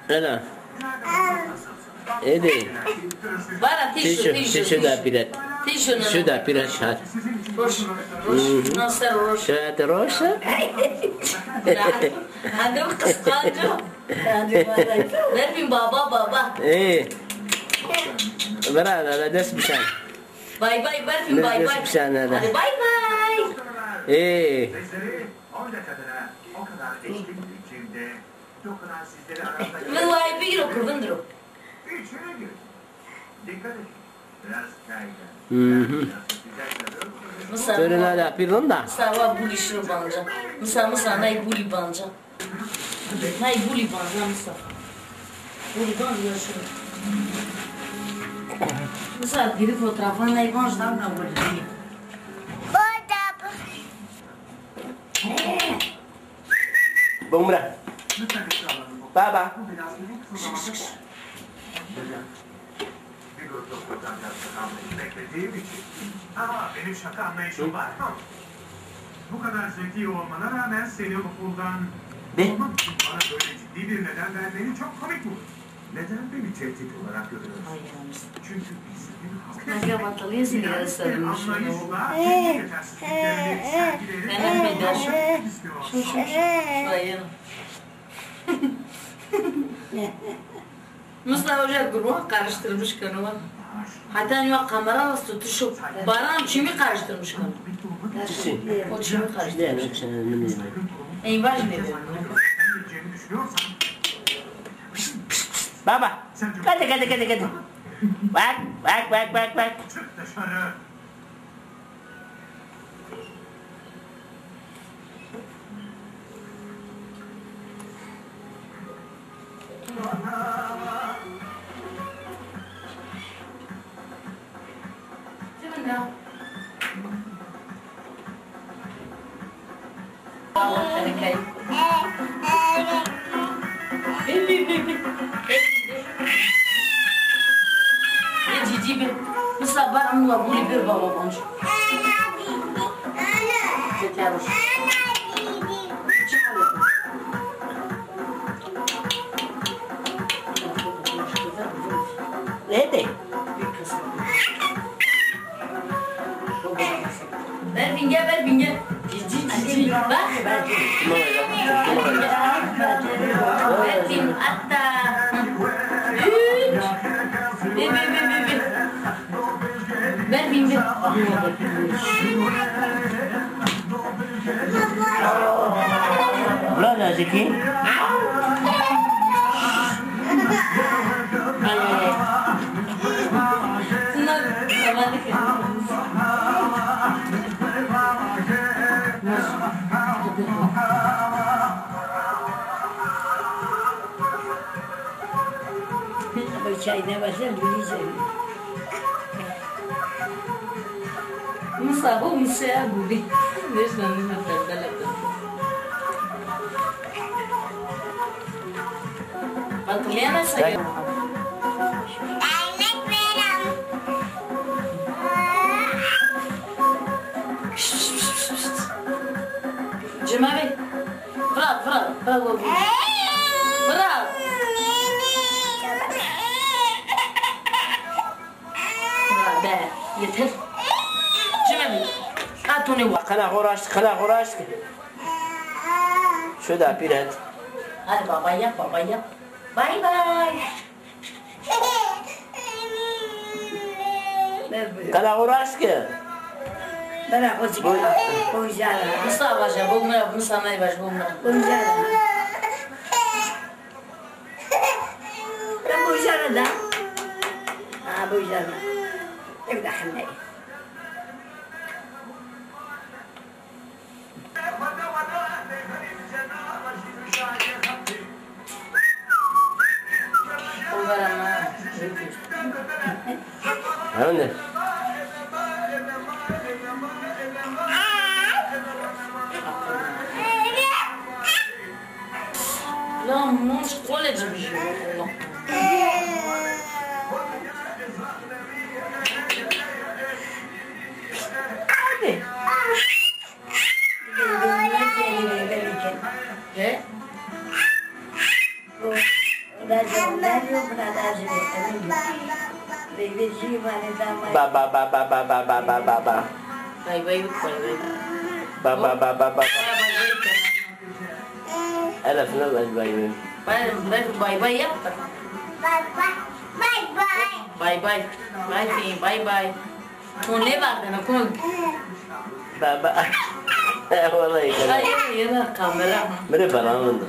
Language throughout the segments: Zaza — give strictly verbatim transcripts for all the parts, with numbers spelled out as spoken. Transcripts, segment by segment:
Ela. Ede. Vara tîşo, tîşo, tîşo da pîret. Tîşo nana. Tîşo da pîret hat. Roş, roş. Nasıl roş? Şöyle roş. Hadi kıskanco. Vermeyeyim baba, baba. Ee. Bira da dest bir şey. Bay bay, vermeyeyim bay bay. Dest bir şey. Hadi bay bay. Ee. Min wayî bigîro, kurvin diro. Hı hı. Misa. Tore nade apîr da. Misa wa bulî şiro banca. Misa, misa, nay bulî banca. Nay bulî banca, misa. Bulî banca şiro. Misa, diri fotoğrafan nay banca da na bulî. Bumra. Baba. Bir grup röportajlarda kalmayı beklediğim için. Ama benim şaka anlayışım var mı? Bu kadar zeki olmana rağmen seni okuldan Ne? kovmak için bana böyle ciddi bir neden vermeni çok komik buldum. Neden beni tehdit olarak görüyorsun? Ay, yanlış. Çünkü biz senin halkımız Kanka, batalıyız ya, bir sarılmış anlayış oldu. Var. Tüm yetersizliklerini sergilerek Benim bir de şu. Şu, şu, şu. Bayılım. Mustafa Hoca grubu karıştırmış konu. Hatta ya kamera tutuşu baran çimi karıştırmış konu. Çisi. O çimi karıştırmış. Ey, baş mı? Baba. Kadi, kadi, kadi, kadi. Bak, bak, bak, bak, bak. Bin, bin, bin, bin. Bin, bin, bin. Bin, cici bin. Misa, bar amla bulî bir baba boncu. Yeter. Neydi? Ver binge, ver binge. Cici, cici. Bak. Ver bin, hatta. Üç. Bir, bir, bir, bir, bir. Ver bin, bir. Bura ne zeki? Bunlar yabancı. Bu çay ne varsa bileceğim. Musa, bu Musa'ya bu bir. Neyse, ne kadar. Bak, Liana sayıyor. Cima Bey. Bırak, bırak, bırak oğlum. Bırak. Bırak be, yeter. Cima Bey. Atone. Qina xo raşt, qina xo raşt. Şöyle bir et. Hadi baba yap, baba yap. Bay bay. Qina xo raşt ke. Bera xo çik. Bojara. Musa vaja, bo mira, Musa nay vaj, bo mira. Bojara. Bera bojara da. Ha, bojara. Evde hemle. Hande. Lan monç koleci bir şey. Allah. Hadi. Ne? Ba, ba, ba, ba, ba, ba, ba, ba, ba. Bay bay, bay bay. Ba, ba, ba, ba, ba, ba. Bay bay, bay bay. Ela sana bay bay. Bay bay, bay bay yap. Bay bay. Bay bay. Bay bay. Bay bay. Kon ne vardene, kon. Baba. Vallahi. Ay, yine kamera. Mire baran vindi.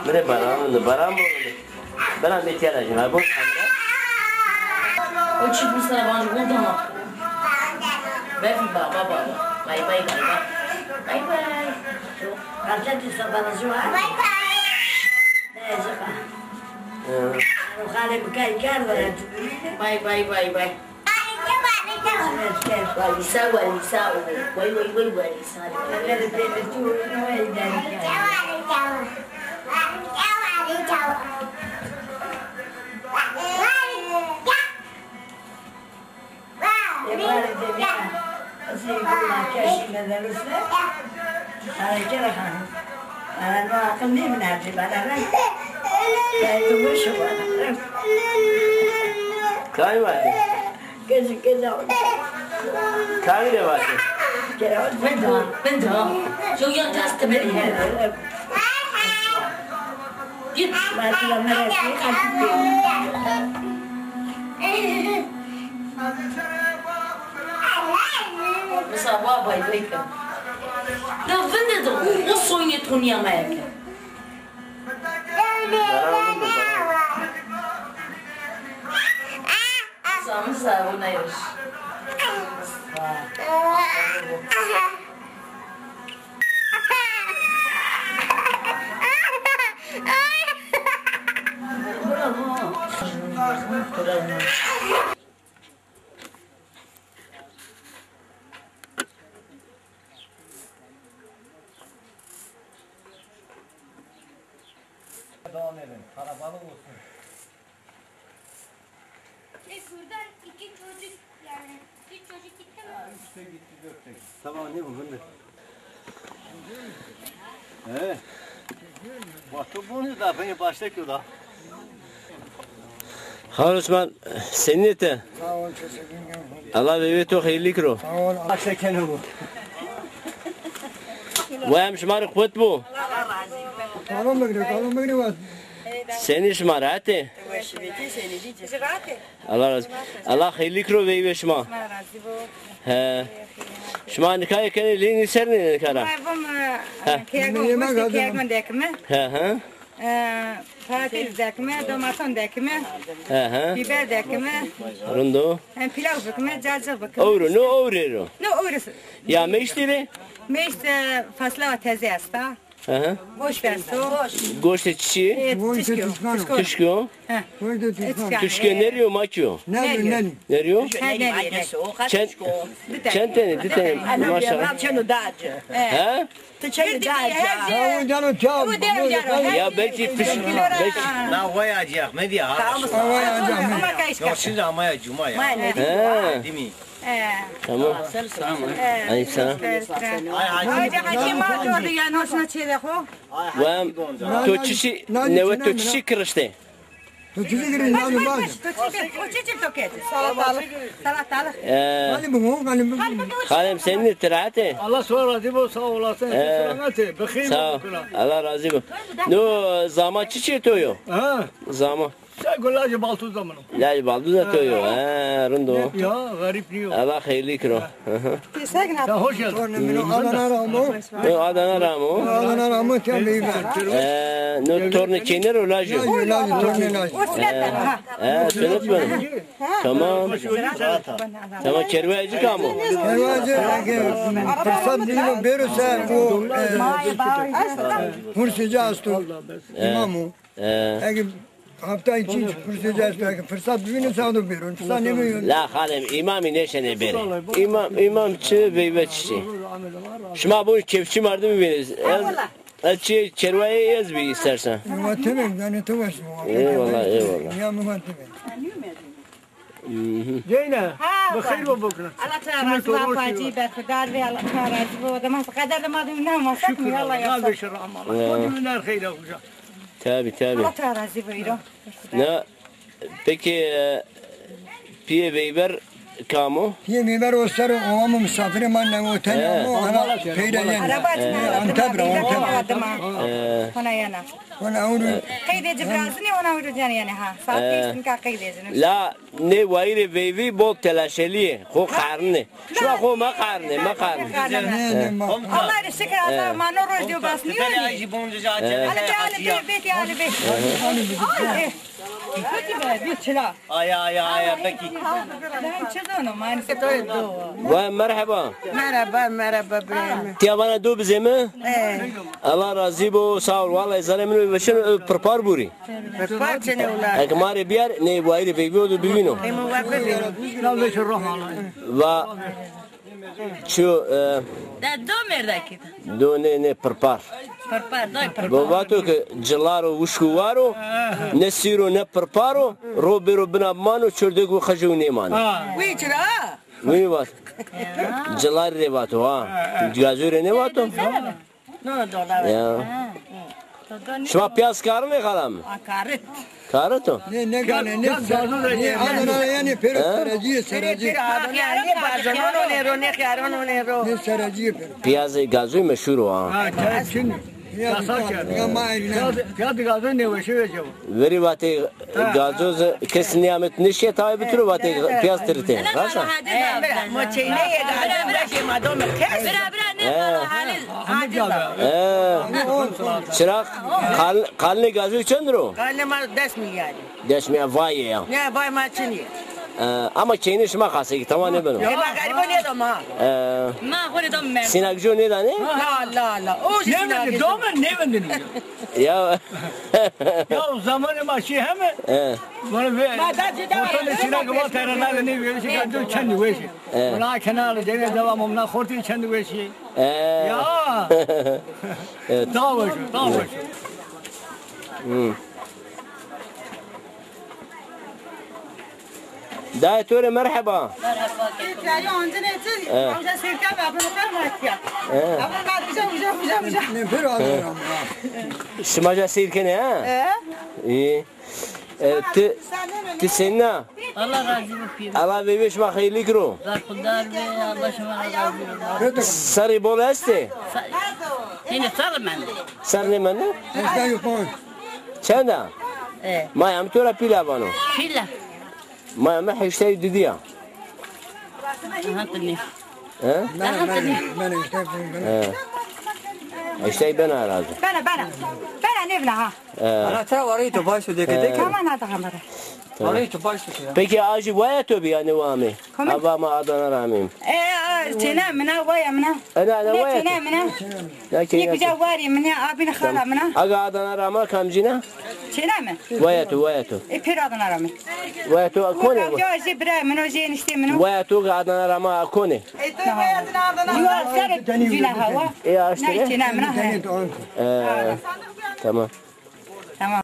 Mire baran vindi. Baran mı vindi? Baran bir tiyara jina. Bu kamera. O çıkmış sana bana, bu tamam. Belki baba, baba. Bay bay, bay bay. Bay bay. Kalacak insan bana şu an. Bay bay. Ne yazık ha. Hı. O hale bir kay kar var. Bay bay, bay bay. Walîsa, walîsa o. Way, way, way, walîsa. Kay vatê? Kay de vatê? Binda, binda. Yo, yo, just a minute. Git. Mesela, wa bay bay ke. Da vinde de o, o soyne tonya ma ke. Samı sağ ol, ne yaş. Devam edin. Karabalık olsun. Ve buradan iki çocuk, yani üç çocuk gitti mi? Ha, üç de gitti, dört de gitti. Tamam, ne bu, bu ne? He. Batu bunu da beni başta kula. Xal Osman, senî te? Sağ ol, teşekkür ederim. Allah veyvê to xeyrlî kiro. Sağ ol. Başta kene bu. Vay em şima rê qwet bo. Kalon bigre, kalon bigre vat. Senî şima rehet ê? Weşî vekî senî dî. Allah razı. Allah xeyrlî kiro veyvê şima. Allah razı bo. He. Şima nika yê kenê lênî ser nê nika ra? Vay, vom, e, keyek, yemek hazır. Keyek dekime. He he. E, patates dekime, domaton dekime. He he. Biber dekime. Rind o. Hem pilav bikime, cacık bikime. Ewro, no ewrê ro. No ewro. Ya meştî rê? Meşt, e, fasla teze esta. Aha. Goşt esto. Goştê çiçî? E, tişkî yo. Tişkî yo. He. Tişkî yo. Nerî yo, ma kî yo? Nerî yo? Nerî yo? He, nerî yo. Çend, çend tenî? Di tenî. Maşallah. Çend o da acı. He? Ti çend o da acı. Ya belkî piş, belkî. Na vay acı Ahmet ya. Tamam. Vay acı Ahmet. Yok, şimdi ama ya cuma ya. He. Değil mi? Tamam. Aleyküm selam. Ay, ay, ma gördü ya, hoşuna çêde xo. Vem, to çiçî, newe to çiçî kiriştê? To çiçî kiriştê, nanu bak. To çiçî, to çiçî to kedi. Salatalık. Salatalık. Ee, Halim bu, halim bu. Halim, senî ti rehet ê? Allah sana razı olsun, sağ olasın. Ee, selamet ê. Bixeyr. Sağ ol. Allah razı olsun. No, zama çiçî to yo? Ha? Zama. Sego lajê baltûza min o. Lajê baltûza to yo. Ha, rind o. Ya, xerîb nîyo. Allah xeyrlî kiro. Hı hı. Sen hoş geldin. Tornê min o, Adana ra amo. Yo, Adana ra amo. Adana ra amo, tiya beyî ben. E, no tornê kêner o lajê? Lajê, lajê, tornê lajê. E, e, sünnet mi? Tamam. Tamam, kerwayecî kam o? Kerwayecî, eke firsat bîno bêro se, o, e, hursî ci esto. E. İmam o. E. Eke Hafta içi fırsat, fırsat bibîno sado bêro. Fırsat nêbîno. La xalem, îmamî nêşenê bêrê. Îmam, îmam çi, veyve çiçî. Şima bo kêfçî merdimî vînê. Ez, ez çi kerwayê ez bî istersen. Eyvallah, eyvallah. Ya muhatebe. Hı hı. Zeyne, bi xeyr bo bikira. Allah teala razı bo, hacî, berxudar bê, Allah teala razı bo. Dema qeder de ma de ne ma. Şükür Allah, Allah ya. Şükür Allah. Xo de wina xeyr e uca. Tabii, tabii. Allah razı buyurun. Ne, peki, e, piyê veyver kam o? Piyê veyver o ser o, o amo misafirê ma ne, o tenê amo, ana peyre yenê. Araba açma, Antep ra, Antep ra. Hona yena. Hona ewro. Qeydê ci birazinî, hona ewro can yenê ha. Saat beş nika qeydê ci. La nê wayîrê veyvî bol telaşelî yê. Xo qarnê. Şima xo meqarnê, meqarnê. Nê, nê, ma. Allah rê şikir, Allah ma no roj diyo bas nîyo. Ali be, Ali be, beti Ali be. Ay, eh. Kötü be, bir çıla. Aya, aya, aya, peki. Ben çıldırdım, maalesef. Vay, merhaba. Merhaba, merhaba, İbrahim. Tiya vana do bizê mi? Eh. Allah razî bo, sağ ol. Vallahi zerê min o veşin, o pirpar burî. Pirpar çinê wila. Eke ma rê biyar, nê wayîrê veyvî o do bivîno. Emo wa bivîno. Va çi yo, e, de do mêrdekî de. Do nê, nê pirpar. Pirpar, day pirpar. Bo vato ke cilaro wişk û war o, ne sîr o ne pirpar o, ro bêro bina bimano, çordek û qeje û nêmano. Wî çira? Wî vat. Cilarî rê vato ha. Gazoy rê nêvato. No, dolar. Ya. Şima piyaz karinê xala mi? A, karit. Karit o? Nê, nê ganê, nê. Nê, Adana yanî pêro serecî yê, serecî. Pêro Adana yanî bazonon onê ro, nê xiyaron onê ro. Nê serecî yê pêro. Piyazê gazoy meşhur o ha. Ha, çay çin. Yasak yani. Ya ma erîna. Piyaz, piyaz gazoy nêweşî vecîyo. Verî vatê gazoz kes nîyamet nişê tayê bitiro vatê piyaz tiritê. Rasa? Ma çeyneyê gazoz veşê ma dome kes. Bira, bira, ne? Çiraq, qal-, qalnê gazoy çend ro? Qalnê ma des milyarî. Des milyar vayê ya. Ne, vay ma çinî. E, ama keynê şima xasê ki, tamam nêbeno. E, ma garibo nêdo ma. E, ma xo rê do merdim. Sînagjo nêdanê? La, la, la. O jî sînagjo. Nêvindin, dome nêvindin. Ya. Ya o zamanê ma şî heme. E. Bana ve. Fotonê sînagjo ma terena de nêvindin. Şî gazoy çend weşî. E. Buna kenarı deniz devam, omna xortî çend weşî. E. Ya. Evet. Daha weş, daha weş. Hı. Dayê to rê merheba. Merheba. He. He. Şima ca seyr kenê ha? He. Îyî. E, ti, ti senîn a? Allah razî bo pîr. Allah veyvê şima xeyrlî kiro. Berxudar be, Allah şima ra razî bo. Serrî bol estê? Sa-, hînî serr mende. Serr nêmende? Çend a? E. Maya mi to ra pîl a vano? Pîl a. Maya mi heştay û didî ya. Aha, ti nî. He? Bena, bena, bena, işte, bena. He. Heştay bena herhalde. Bena, bena. Bena, nêbena ha. He. Ana, te warayî to baş o, deke, deke. Tamam, hadi kamera. Tamam. Warayî to baş o ya. Peki, a jî waya to bî ya, ne wa amê? Komik. Ava ma Adana ra amêm. E, a, çêna mina, waya mina. Ana, ana, waya to. Çêna mina. Ya ki, ya ki. Yek uca warî mina, abîn xala mina. Aga Adana ra ama kamcîna? Çêna mi? Waya to, waya to. E, pêro Adana ra mi. Waya to, konê? Kamca jê bira min o, jê eniştê min o. Waya to ga Adana ra ama konê? E, to waya to Adana ra. Yo, ser cîna hawa. E, aşte. Ne, çêna mina he. E, tamam. Tamam.